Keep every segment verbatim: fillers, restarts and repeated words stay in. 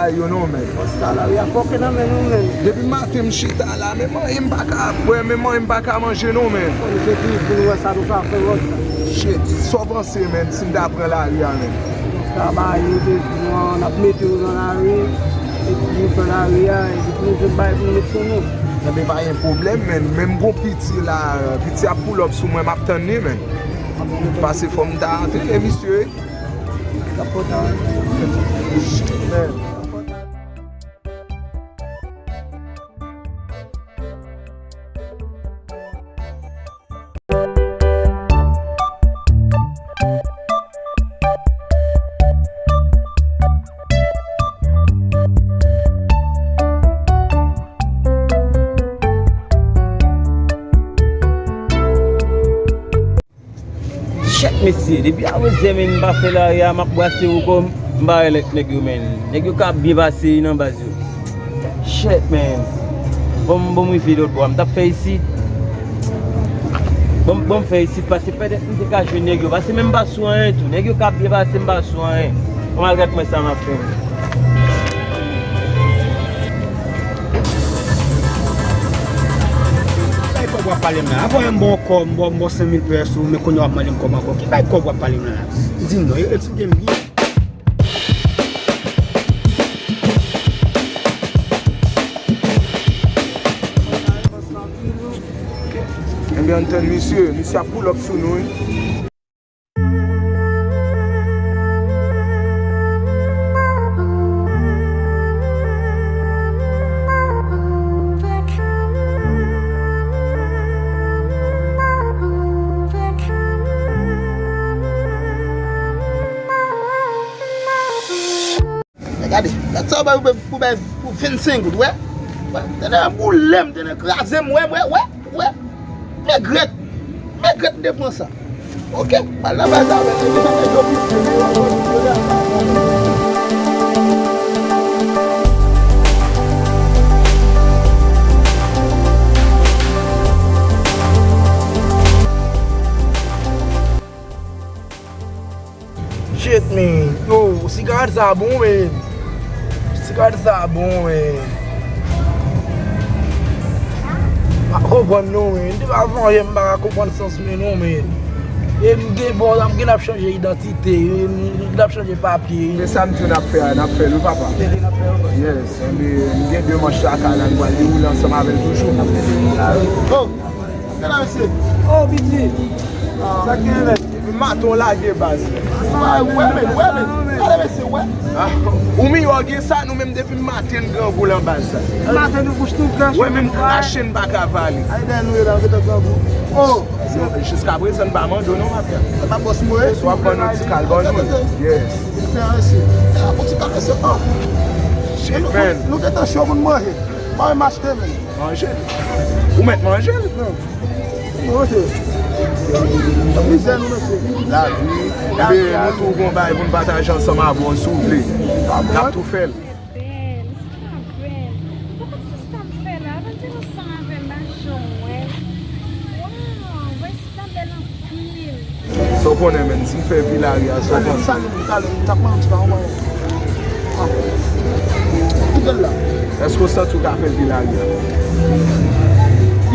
Yo non, men. Bòs la, lari a fòke nan men nou, men. Depi maten m chita la, men manyen m pa ka bwè, men manyen m pa ka manje non, men. Fò nou se ki pou nou wè sa nou ka fè, bòs la. Shit, sa w panse, men, si m ta pran lari a, men? Bòs la, ba yo de nou, n ap mete yo nan lari, epi pou nou fè lari a, epi pou nou jwenn bagay pou nou met sou nou. Enben, pa gen pwoblèm, men. Men m gon piti la, piti ap pull up sou mwen, m ap tann li, men. Pase fò m ta antre, misye. Shit, mesye, depi avan zè men m pa fè lari a, m ap brase wouko, m pa wè lèt nèg yo, men. Nèg yo ka byen pase nan baz yo. Shit, men. Bon, bon, m rive lòt bò a, m t ap fè isit. Bon, bon, m fè isit, pase pètèt m te ka jwenn nèg yo, pase men m pa sou anyen tou. Nèg yo ka byen pase, m pa sou anyen. Bon, malgre mwen sa m ap fè. Bay kòb w ap pale m la. Avan m ba w kòb, m ba w, m ba w senk mil pesos, men kounye a w ap mande m kòb ankò. Ki bay kòb w ap pale m la? Di m non, eksplike m byen. Enben, ann tann misye, misye ap pull up sou nou, wi. Gade, gade sa w bay pou, pou bay pou vennsenk goud, wè. Wè, tande boule m, tande kraze m, wè, wè, wè, wè. Megrèt, megrèt m te pran sa. Oke, al nan baz avè l, epi sa nèg yo pise, men yo, yo, yo, yo, Shit, man. Yo, sigarèt sa bon, man. Sigarèt sa bon, man. M pa konprann non, man. Depi avan yè, m pa ka konprann sans mwen non, man. E m gen bon, m gen ap chanje idantite, m gen ap chanje papye. Men sa m di w n ap fè a, n ap fè l wi, papa. Tande n ap fè yo. Yes, enben, m gen de manch lakay la, m pral dewoule ansanm avè l toujou. Oh! Gade mesye. Oh, piti. Sa k genyen, men? Maton lage baz. Wè, wè, men, wè, men. Gade mesye, wè. Ah, ou miyò gen sa, nou menm depi maten n grangou lan baz sa. Maten nou bouch nou gran. Wè, menm krache n pa ka vale. Ay, dèyè nou ye la, nou gentan grangou. Oh. Jiskaprezan n pa mande w non, mafya. Se pa bòs mwen ye. Yes, w ap ban nou ti kal ban nou. Yes. Fè ansi. Fè yon ti kal ansi. Oh. Shit, man. Nou gentan cho pou n manje. Mwen m achte, men. Manje l. Ou mèt manje l? Non. Manje. Mizè nou, mesye. Lavi. Enben, nou tou gon bagay pou n pataje ansanm avè w, si w vle. N ap tou fè l. Bèl, sa bèl. Ou pa konn sa sa ap fè la? Avan te ansanm avè m, m pa janm wè l. Waw, wè sa bèl anpil. Sa w konnen, menn, si m fè vi lari a, sa w panse? Talè, talè, talè, m t ap mande w yon bagay. Ah. Kite l la. Èske w santi w ka fè vi lari a?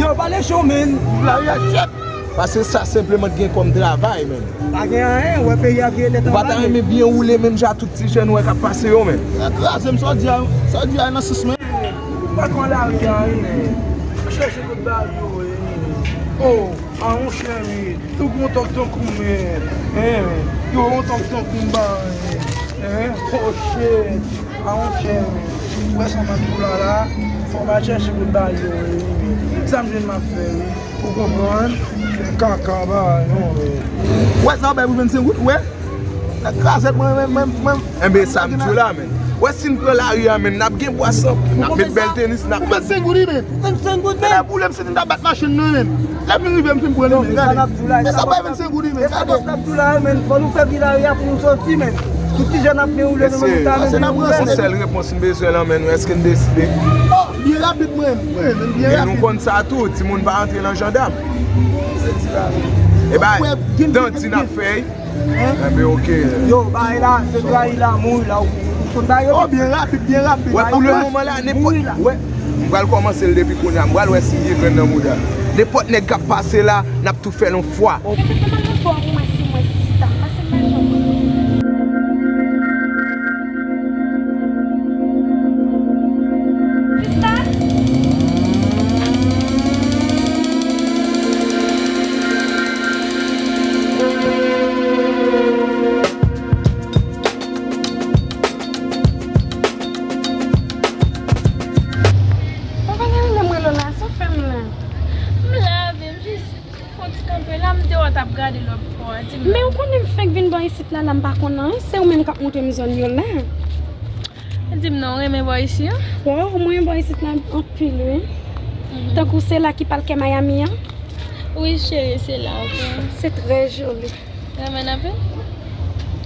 Yo, pale cho, menn. Lari a, shit. Paske sa senpleman t gen kòm travay, menn. Pa gen anyen, w wè peyi a vire tèt anba, menn. Ou pa ta renmen byen woule menm jan ak tout ti jèn ou wè k ap pase yo, menn? Sa kraze m, sa w di a, sa w di a nan sans mwen. Patwon lari a, wi, men. Chèche kote bal yo ye, men. Oh, a monchè, men. Tou gon tòk tankou mwen. Hein, men. Yo, gon tòk tankou m ba, men. Hein? Oh, shit. A monchè, men. Ou wè sa m ap di w la, la? Fò m al chèche kote bal yo ye, men. Sa m jwenn m ap fè, wi. Ou konprann? Kaka, ba, non, men. Ou wè sa w bay pou vennsenk goud, ou wè? Nan kazèt mwen, mwen, mwen, mwen. Enben, sa m di w la, menn. Wè, si n pran lari a, menn, n ap gen bwa san, n ap met bèl tenis, n ap met. Vennsenk goud, wi, menn. Vennsenk goud, menn. Lè boule m, si n ta bat machin nan, menn. Lè m fin rive, m fin pran li, menn. Gade. Men sa bay vennsenk goud, wi, menn. Gade. Sa bòs la ap di w la, menn. Fò nou fè vi lari a pou nou soti, menn. Tout ti jèn ap byen woule nan moman sa, menn. Yon sèl repons m bezwen lan men nou, èske n deside? Oh, byen rapid, mwen, mwen, mwen, byen rapid. Men nou konn sa tou, timoun pa antre lan jandam. Se di la. E ba, danti n ap fè. Hein? Enben, oke. Yo, bay la, se trayi lanmou la ou. Oh, byen rapid, byen rapid. Wè, pou le moman la, nenpòt, wè, m pral kòmanse l depi kounye a. M pral wè si m gen grenn nan mouda. Nenpòt nèg k ap pase la, n ap tou fè l yon fwa. Sista? Papa, gade lè m rele w la, sa w fè m la? M la, babe, m jis fè yon ti kanpe la, m te wè w t ap gade lòt bò a, di m. Men ou konnen m fenk vin bò isit la, la m pa konn anyen, se ou menm k ap montre m zòn yo la. Di m non, w renmen bò isi a? Waw, mwen renmen bò isit la anpil, wi. Mhm. Tankou se la ki pa l kè Miami an? Wi, cheri, se la, ok. Se trè joli. Renmen anpil?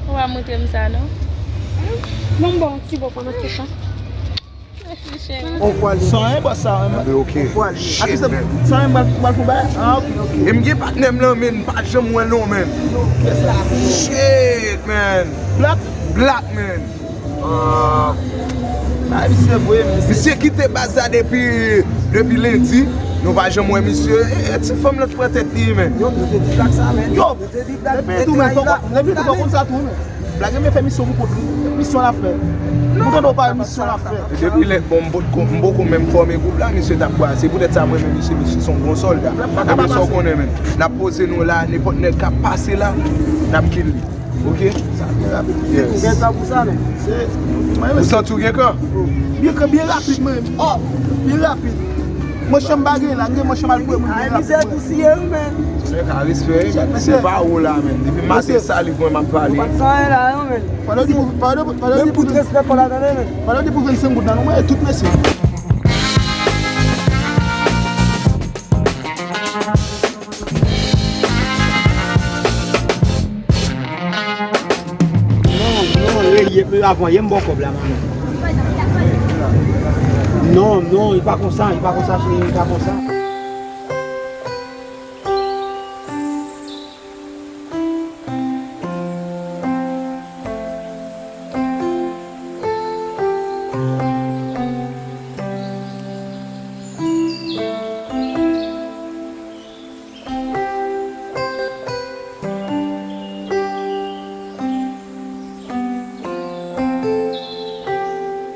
Ou pa montre m sa, non? Bon, m ba w yon ti bo pandan se tan. Mèsi, cheri. San anyen, bòs sa, men. Anpi, ok. Shit, man. San anyen, m pral, m pral fè yon bagay. Ah, ok, ok. E m gen patnè m nan, men m pa janm wè l non, man. Shit, man. Black? Black, man. Ah. Ay, misye voye, misye. Misye kite baz la depi, depi lendi. Nou pa janm wè misye. E, e ti fanm lan t pran tèt li, man. Yo, nou te di Black sa, man. Yo, nou te di Black. Depi tou, man, fòk, depi tou, fòk konn sa tou, man. Black renmen fè misyon pou kont li. Misyon l ap fè. Ou tande w pale misyon l ap fè. E depi lè, bon, m potko, m poko menm fòme gwoup la, misye t ap kwaze. Se poutèt sa mwen menm misye, misye se yon bon sòlda. Ebyen sa w konnen, man. N ap poze nou la, nenpòt nèg k ap pase la, n ap kill li. Ok? Sa byen rapid. Yes. Ou gen tan pou sa, men. Se, ou santi w gen kan? Byen kan, byen rapid, man. Oh, byen rapid. Mwen chanm bagay la, gen mwen chanm al foure moun byen rapid. Ay, mizè tou siye, wi, men. Nèg ka respè, wi, men. Se pa ou la, men. Depi m ase saliv mwen, m ap pale. Ou pa t san anyen la, non, men. Pandan w di pou, pandan w di, pandan w di pou, tout respè pa la, tande, men. Pandan w di pou vennsenk goud la, non, mwen, tout mesye. Non, non, e, e, avan, ye m ba w kòb la, manman. Non, non, li pa konsa, li pa konsa, cheri, li pa konsa.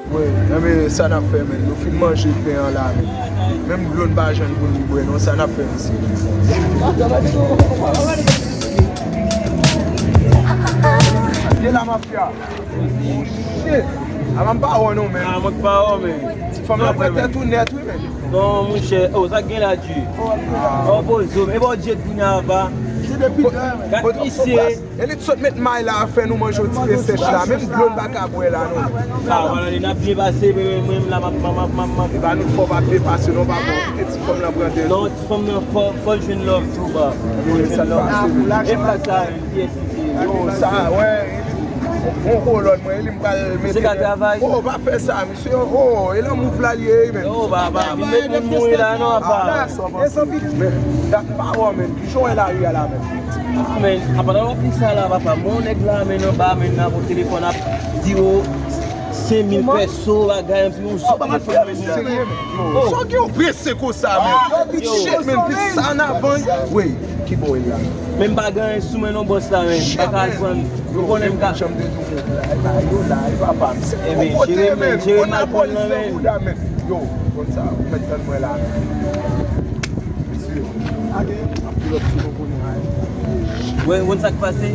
Wi, men sa n ap fè, men. Nou fin manje pen an la, men. Menm dlo n pa jwenn pou n bwè, non. Sa n ap fè, mesye? Ade la mafya. Shit. Avan m pa wè w non, men. Ah, mwen k pa wè w, men. Ti fanm nan pran tèt ou nèt, wi, men. Non, monchè. Oh, sa k gen la, Dye? Oh, poze w. E bon, Dye, kounye a, pa. Se depi dè, men. Gad misye. E li t sot met may la, fè nou manje yon ti pen sèch la. Menm dlo n pa ka bwè la, non. Sa, wala, n ap byen pase, men mwen menm la, m ap, m ap, m ap, m ap. E pa nou t fò pa byen pase, non, pa bon. Kite ti fanm nan pran tèt. Non, ti fanm nan fò, fò l jwenn love tou, ba. Fò l jwenn love. E sa k pase, men. E flag sa, wi. Yo, sa, wè, yon kolòn, mwen, li m pral mete. Se ka travay. Oh, pa fè sa, misye, oh, e lan mouv la l ye, men. Yo, ba, ba, vin met moun mouri la, non, apa. Men, dat m pa wè w, men, kijan w wè lari a la, men? Men, apa nan w ap di sa la, papa, mwen, yon nèg la, men, anba, men, nan yon telefòn ap di w senk mil pèso, bagay, anpi yon sòt telefòn, men. Serye, men. Sa w gen w prese konsa, men? Shit, men, pit sa an avan. Wi, ki bò w ye la? Men m pa gen anyen sou mwen non, bòs la, men. M pa ka al pran. Ou konnen m ka. Janm te di w, yo la, e papa m. Se yon kote, men. Ou konn lapolis nan bouda, men. Yo, konn sa, ou mèt tann mwen la, men. Mesye, ap kilòt sou nou kounye a. Wè, ou konn sa k pase?